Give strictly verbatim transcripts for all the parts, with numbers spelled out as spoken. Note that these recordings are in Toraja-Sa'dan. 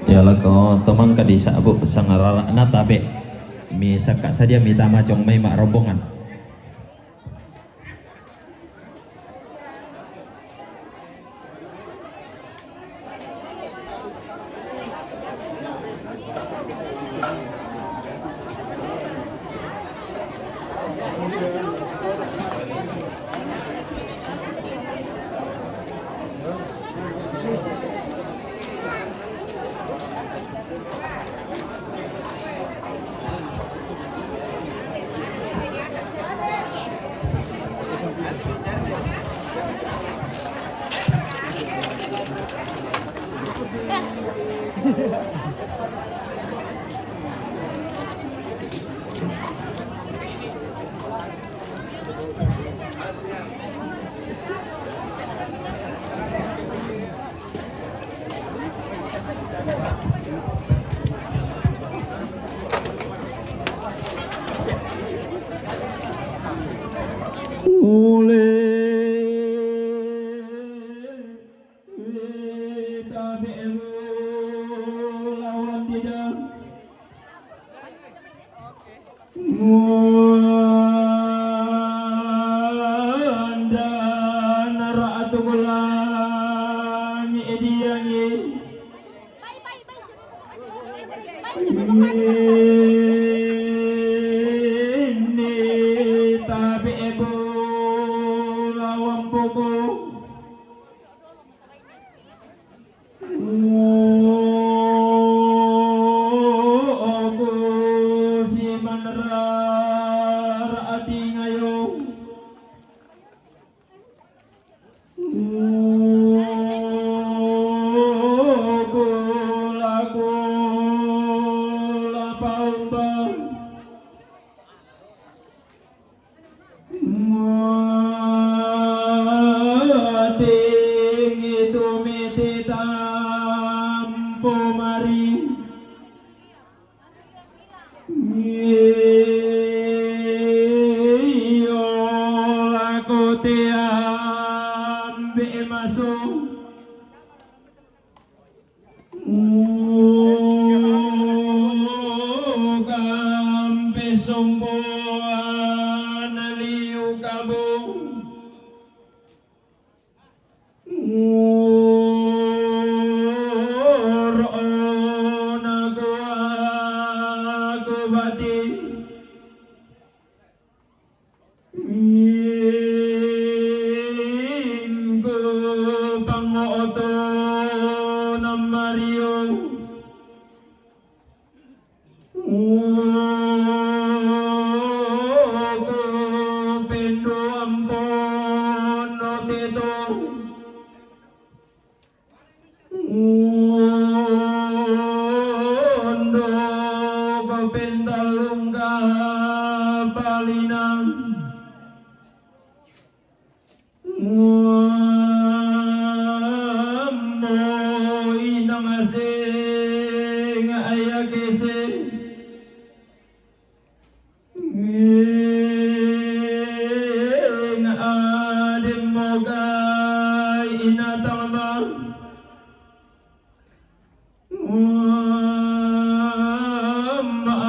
Ya, lako tomangkadi sa' bu' sangarara' natabe'. Misaka' sadia mitama cong mai ma' rombongan. Ule tabe'mu lawan dida. Muanda nara'atu bulangi ediyangi. Ini tabe'ku lawan buku. Aku si manra ra'ati ngayo. Aku laku lapaumba. Mating itu miti tampo mari. Iyo laku tiambi masu. Kampe somboan liu kabung. Urona kuaku bati. Ingku pangoto namario. Uku pendu ampun no teto. Undo ko pentalung kapalinan. Ambo inang asing ayakese. Ing adimbo kai inatang ma. Amma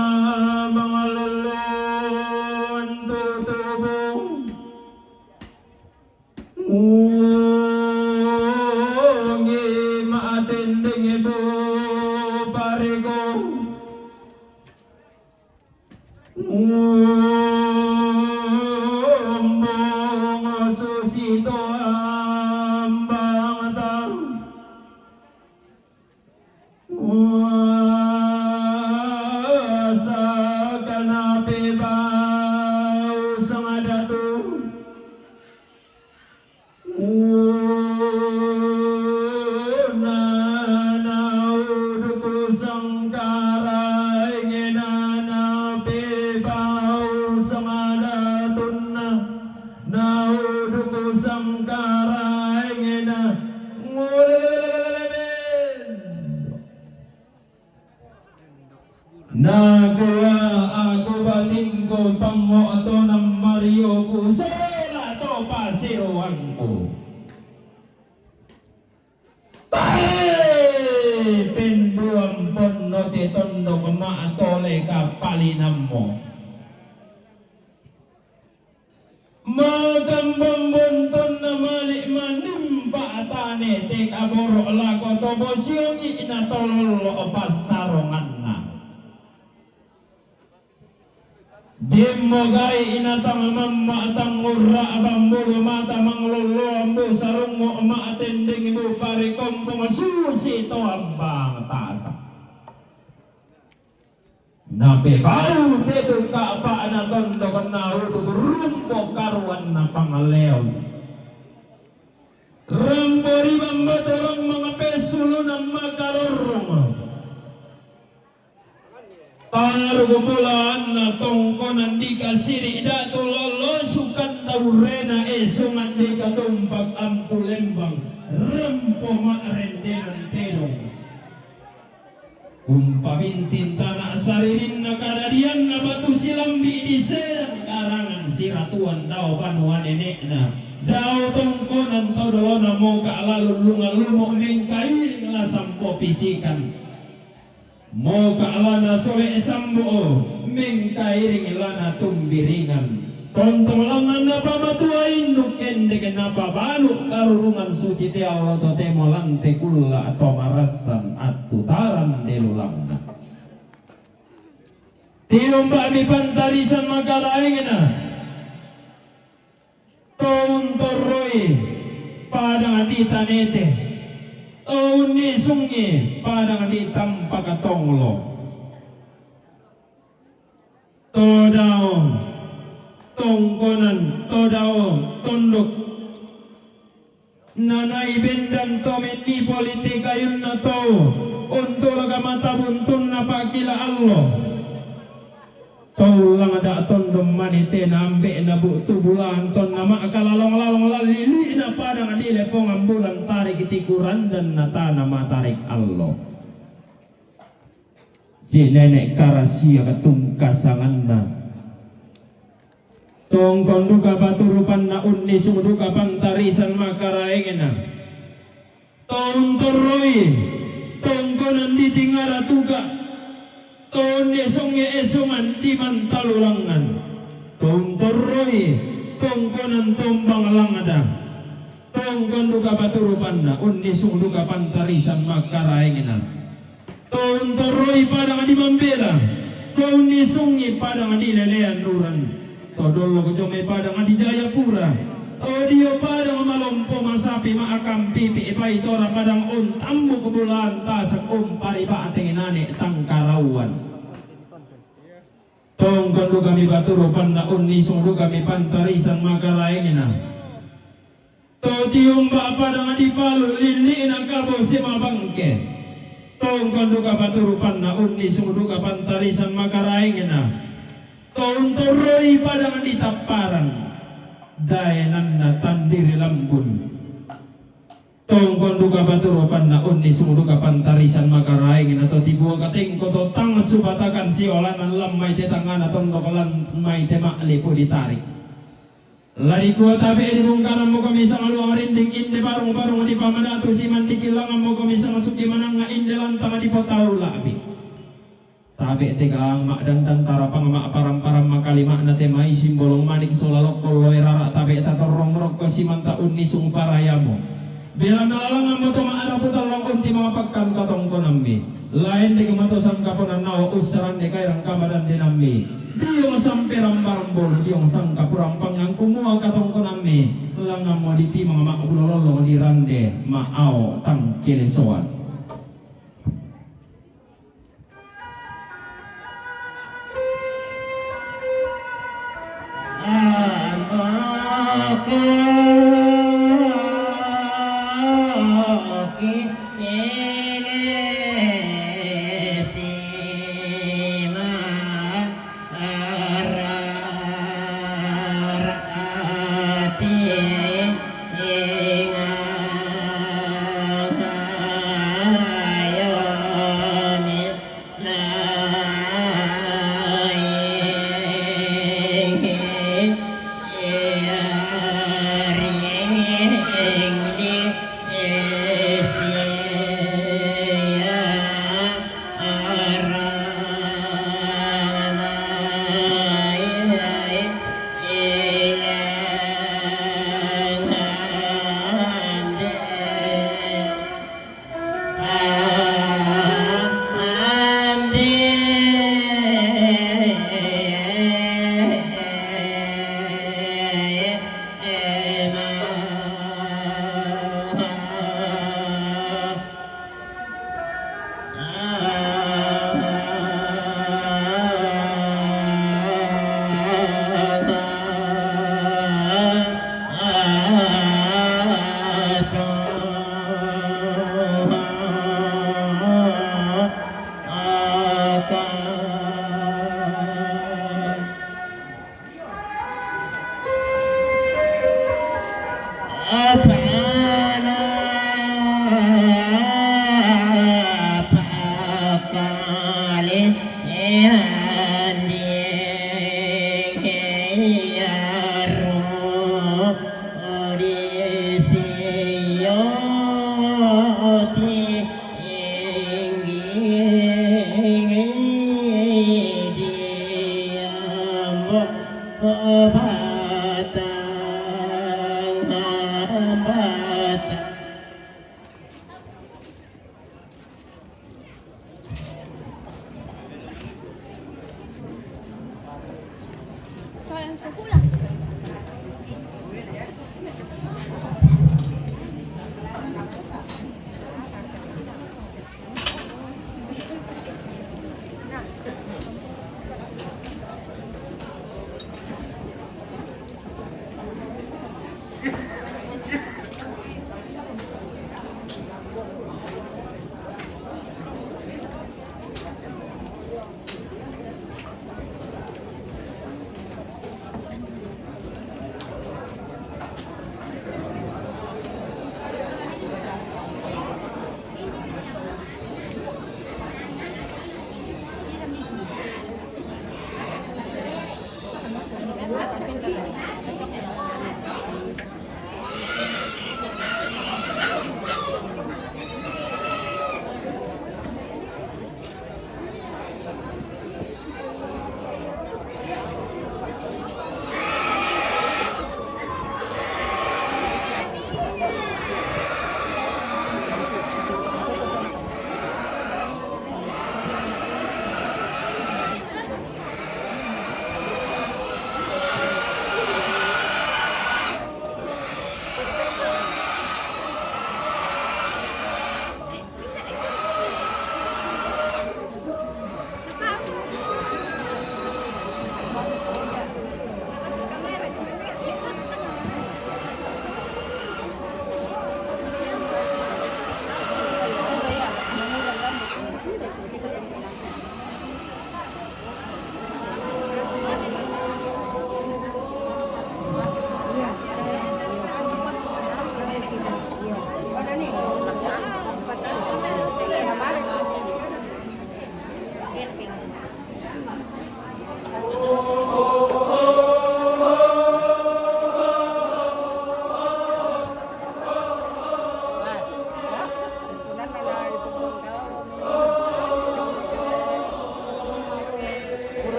mangalulun tutubu. Ungi maatendeng ibu parego. Umbung susito ambang tang. Uasa kanape bau sangadatu. Unanau duku sangka. Nakua, "Aku batingku, tengngo' to nammariyoku, sola to pasiroangku." Tae penduang ponno te tondok ma'tole kapalinammo. Makambang bontonna mali' manimpa tane te kaboro' lako to bosiongi' na tolollo passaronganna. Dimmo gai' na tang mamma' tang ngurra' bambulu mata manglolloang bu sarungngo' ma'tendeng bu parekompong susi to ambang tasa. Napebau te tu ka'pa'na tondok naudu rumpo karuanna pangaleon. Rampo ri bambatorang mangapessuluna makalorrong. Taru bulaanna tongkonan dikasiri' datu lollo sukan taurena esongan dikatumpak ampu lembang rampo ma'rendenan tedong. Umpabinting tana' saririnna kadadianna batu silambi' disenan karangan siratuan dao banua nene'na, dao tongkonan tau dolona moka' lalun lunga lumo' mengkailing la sampo pisikan. Moka' lana sole' sambo'o mengkailing lana tumbiringan. Tontong langngan napamatua induk kendek napabalu' karurungan susi te allo totemo lante kulla' to marassan attutaran delulangna. Tiumba'mi pantarisan makalaengna. To untorroi padang di Tanete. To unnisungngi padang di Tampaka Tonglo. To dao tongkonan, to dao tondok. Nanai bendan to menni politik ayunna to untulaka mata buntunna pakila allo. To langada tondong mani te nambe'na bu tu bulan tonna ma'kalalong-lalong lallili'na padang di lepongan bulan tarik tikuran dan natana matarik allo. Si nene' karasia katungkasanganna. Tongkon duka paturupanna unnisung duka pantarisan makaraengna. To untorroi tongkonan di Tingara Tuka. To unnisungnge esongan di Mantalulangan. To untorroi tongkonan Tombang Langada. Tongkon duka paturupanna unnisung duka pantarisan makaraengna. To untorroi padang di Mambela, to unnisungngi padang di Lelean Ruran, to dollok jomai padang di Jayapura, to dio padang malompo masapi ma'akampipi paitora padang untambuk bulaan tasak umpari ba'teng nane' tangkarauan. Tongkon dukami paturupanna unnisung dukami pantarisan makaraengna. To tiumba padang dipalu lilli'na kabo simabangke. Tongkon duka paturupanna unnisung duka pantarisan makaraengna. To untorroi padang ditapparan. Daenanna tandiri lambun. Tongkon duka paturupanna unnisung duka pantarisan makaraengna to tibuang katengko to tang subatakan siolanan lammai te tangana tondok lammai te ma'lipu ditarik. La dikua tabe' dibungkaran moko misang luang rinding inde barung-barung dipamadatu simandiki langan moko misang suki manangnga inde lantang dipotau la'bi. Tabe' tegang ma'dandang tarapang ma'parang-parang makalima'na te mai simbolong manik sola lokko loe rara' tabe' tatorrong rokko simanta unnisung parayamo. Belanna lalangammo to ma'rapu tallang unti mangapakkan katongkonammi. Laendek mato sangkaponan nawa ussaranne kairang kamadandenammi. Diong samperang barang bolu diong sangkapurang pangngangku mua katongkonammi. Langammo ditimang ma'bulo lollong dirande ma'ao tangkelesoan.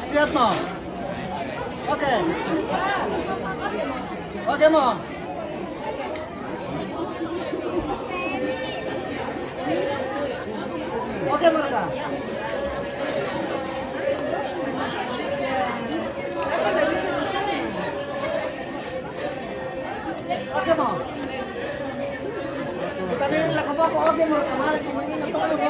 Siap, Mo? Oke. Oke, Mo. Oke, Mo, Raka. Oke, Mo. Tadi lah, kau bawa oke, Mo, kemana, gimana, tahu, Mo.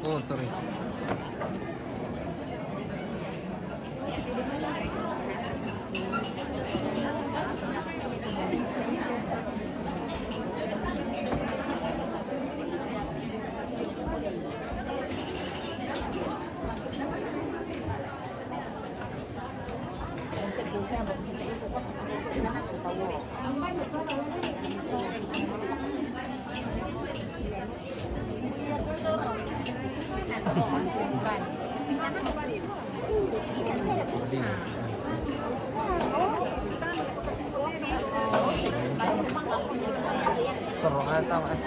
Oh, sorry. Seru aja tau, eh.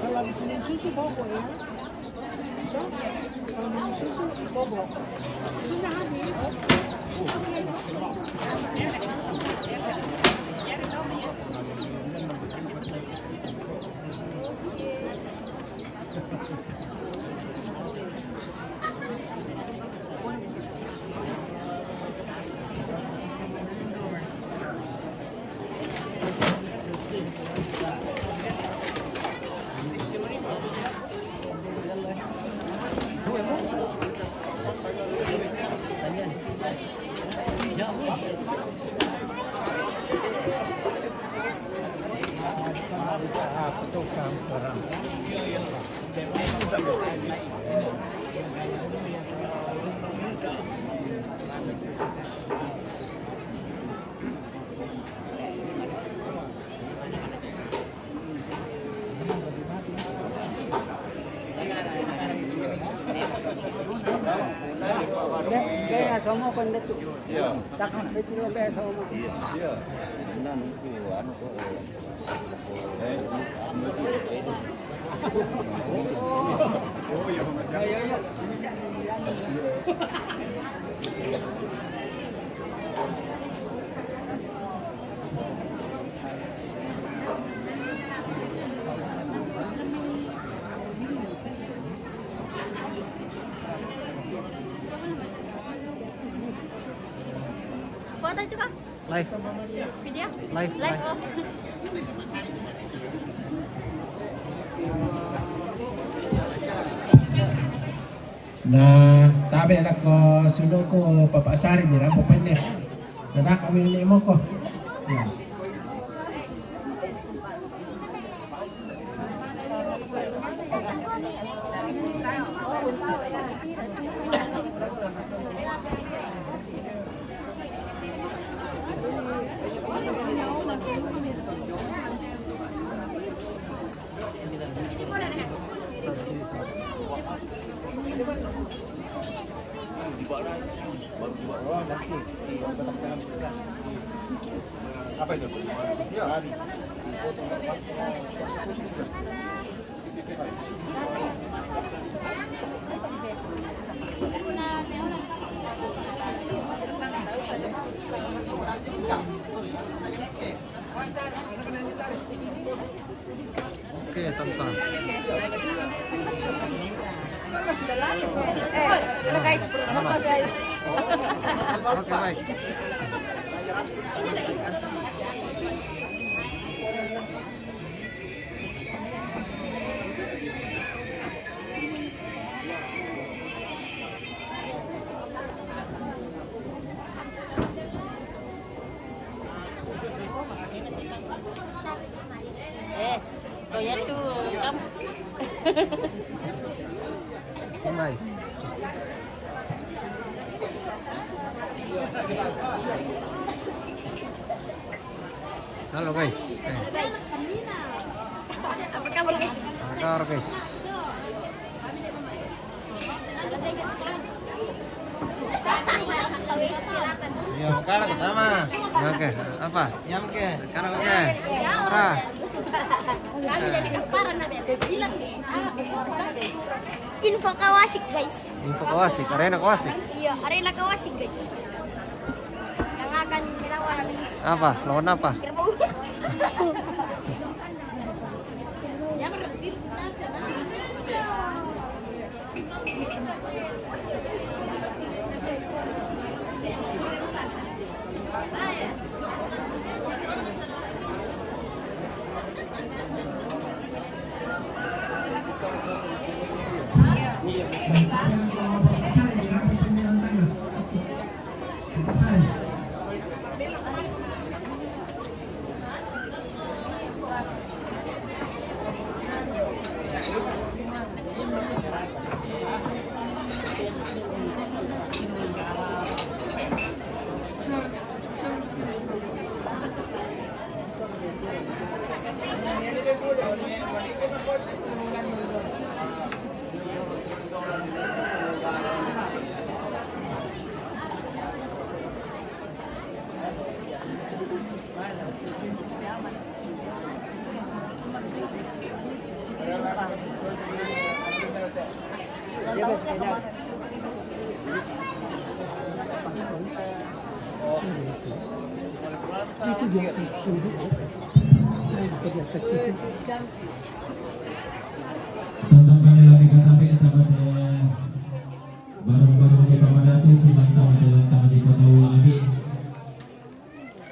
Kalau habis minum susu, bawa kok, ya. Foto itu, Kak? Live. Video? Live, live. Live, oh. Na tabe' lako suluku Papa Sari, mi rampo penne. Na daka' mi ne' moko. Ya. Apa itu? Ya. Halo guys, halo guys. Oke, baik. Eh, kau ya tu, kamu. Halo guys. Eh. Apa kabar guys? Apa kabar guys? Ya, sekarang pertama. Ya, oke. Apa? Ya, oke. Sekarang oke. Ah. Info Kawasik, guys. Info Kawasik, arena Kawasik. Iya, arena Kawasik, guys. Yang akan melawan apa? Lawan apa? Kerbau. Yang berhenti kita sana. Itu dia, itu dia. Itu dia, itu dia. Tentang kami lebih kata pilih tambah deh. Baru-baru kita madatu si tantang dalam tangan di kota ulang abi.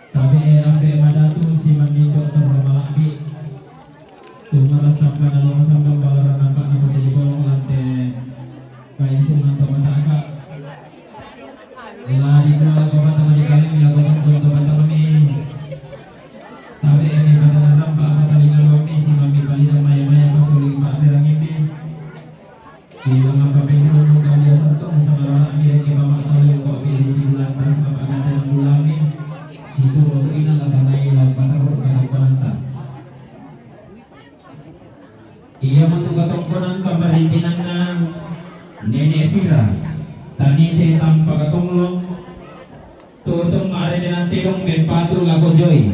Tapi eh ampe madatu si mandindo terlalu abi. Cuma sampai dalam sampai balaran nampak nama jadi bolong lantai. Kayak sungan teman tak. Lari dua ke mata mani kami, lakukan teman-teman kami. Tapi eh pada dalam apa tadi kalau kami si mami balik dan maya-maya pas uling pak terang ini. Iya, maka beda untuk kalian satu sama anak dia ke mama kalian kok pilih di bulan pas maka kata yang bulan ni. Situ waktu ini kata naik lawan patah huruf kata penantang. Iya, untuk katongkonan kamarintinanna Nenek Vira. Tadi te tampa katonglo. Tutung ma'rene nantedong mempatu lako joi.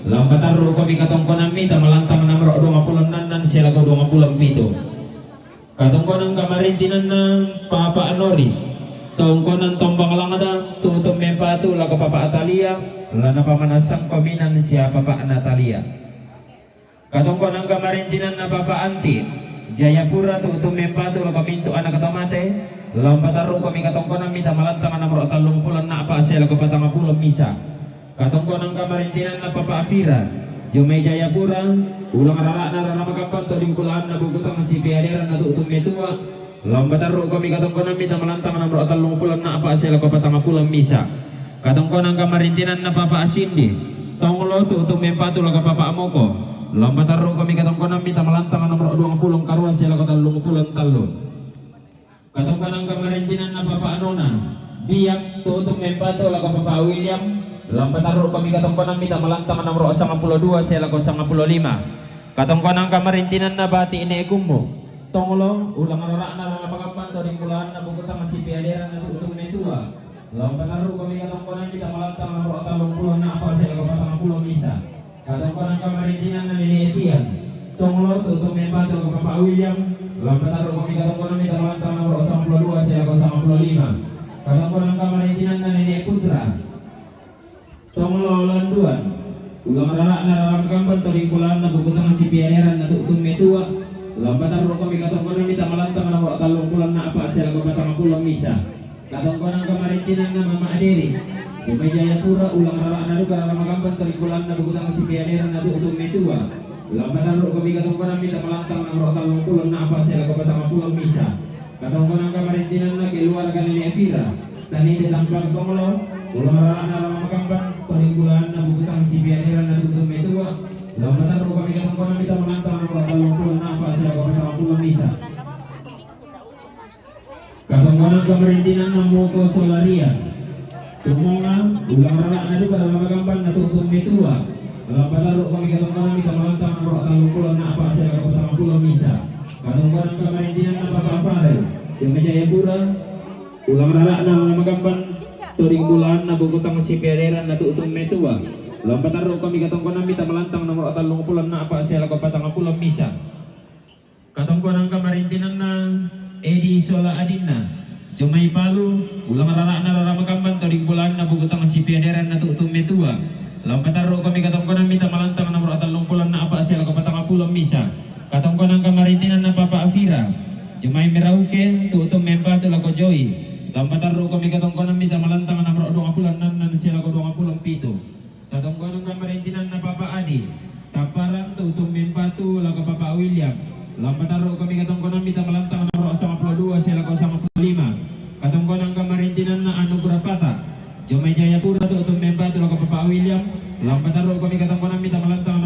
Lampatarru komi katongkonammi tamalantang namaro duangpulo ennannan sia lako duangpulo pitu. Katongkonang kamarintinanna Papa Noris, tongkonan Tombang Langda, tutung mempatu lako Papa Atalia, lana pamanasang kominan sia Papa Natalia. Katongkonang kamarintinanna Papa Anti, Jayapura, tutung mempatu lako mintu anak to mate, lampatarru komi katongkonammi tamalantang namaro tallungpulo enna'pa sia lako patangpulo misa. Katongkonang kamarintinanna Papa Afira, Jomai Jayapura, ulang rara'na rara makappang to dingkulaanna bukutang sipeaderanna tu'tu metua, lampatarru komi katongkonammi tamalantang namaro tallungpulo enna'pa sia lako patangpulo misa. Katongkonang kamarintinanna Papa Asindi, tonglo tu'tu mempatu lako Papa Amoko, lampatarru komi katongkonammi tamalantang namaro duangpulo karua sia lako tallungpulo tallu. Katongkonang kamarintinanna Papa Anona, Biak, tu'tu mempatu lako Papa William, lampatarru komi katongkonammi tamalantang namaro sangpulo dua sia lako sangpulo lima. Katongkonang kamarintinanna Bati Ne'e Kummu, tonglo, ulang rara'na rara makappang to dingkulaanna bukutang sipeaderanna tu'tu metua, lampatarru komi katongkonammi tamalantang namaro tallungpulo enna'pa sia lako patangpulo misa. Katongkonang kamarintinanna Nenek Etian, tonglo tu'tu mempatu lako Papa William, lampatarru komi katongkonammi tamalantang namaro sangpulo dua sia lako sangpulo lima. Katongkonang kamarintinanna Nenek Putra, tonglo landuan, ulang rara'na rara makappang to dingkulaanna bukutang sipeaderanna tu'tu metua, Lao patarru'komi katongkonammi tama lantang nomoro tallung pulo enna'pa' sialaga patang pulo misa. Katongkonang kamarintinanna Mama Aderi, Jomai Jayapura, ulang rara'na duka Rara Magamban, toring bulaanna Bukutang Sipiaderan Natu' Utung Metua. Lao patarru'komi katongkonammi tama lantang nomoro tallung pulo enna'pa' sialaga patang pulo misa. Katongkonang kamarintinanna keluarga Nenek Fira, Tanete Tampak Tonglo, ulang rara'na Rara Magamban, toring bulaanna Bukutang Sipiaderan Natu' Utung Metua. Lao patarru'komi katongkonammi tama lantang nomoro tallung pulo enna'pa' sialaga patang pulo misa. Katongkonang kamarintinanna Moko Solaria, Tumonga, ulang rara'na duka Rara Magamban Natu' Utung Metua. Lao patarru'komi katongkonammi tama lantang nomoro tallung pulo enna'pa' sialaga patang pulo misa. Katongkonang kamarintinanna Papa Farel, Jomai Jayapura, ulang rara'na Rara Magamban, toring bulaanna Bukutang Sipiaderan Natu' Utung Metua. Lao patarru'komi katongkonammi tama lantang nomoro tallung pulo enna'pa' sialaga patang pulo misa. Katongkonang kamarintinanna Edi sola adinna, Jomai Palu, ulang rara'na Rara Magamban, toring bulaanna Bukutang Sipiaderan Natu' Utung Metua. Lao patarru'komi katongkonammi tama lantang nomoro tallung pulo enna'pa' sialaga patang pulo misa. Katongkonang kamarintinanna Papa Afira, Jomai Merauke, Tu'utung Mempatu lako Joi. Lao patarru'komi katongkonammi tama lantang nomoro duang pulo enna'na sialaga duang pulo pitu. Katongkonang kamarintinanna Papa Adi, Tapparang, Tu'utung Mempatu lako Papa William. Lao patarru'komi katongkonammi tama lantang nomoro sangpulo dua sialaga sangpulo lima. Katongkonang kamarintinanna Anugrah Pata, Jomai Jayapura, Tu'utung Mempatu lako Papa William. Lao patarru'komi katongkonammi tama lantang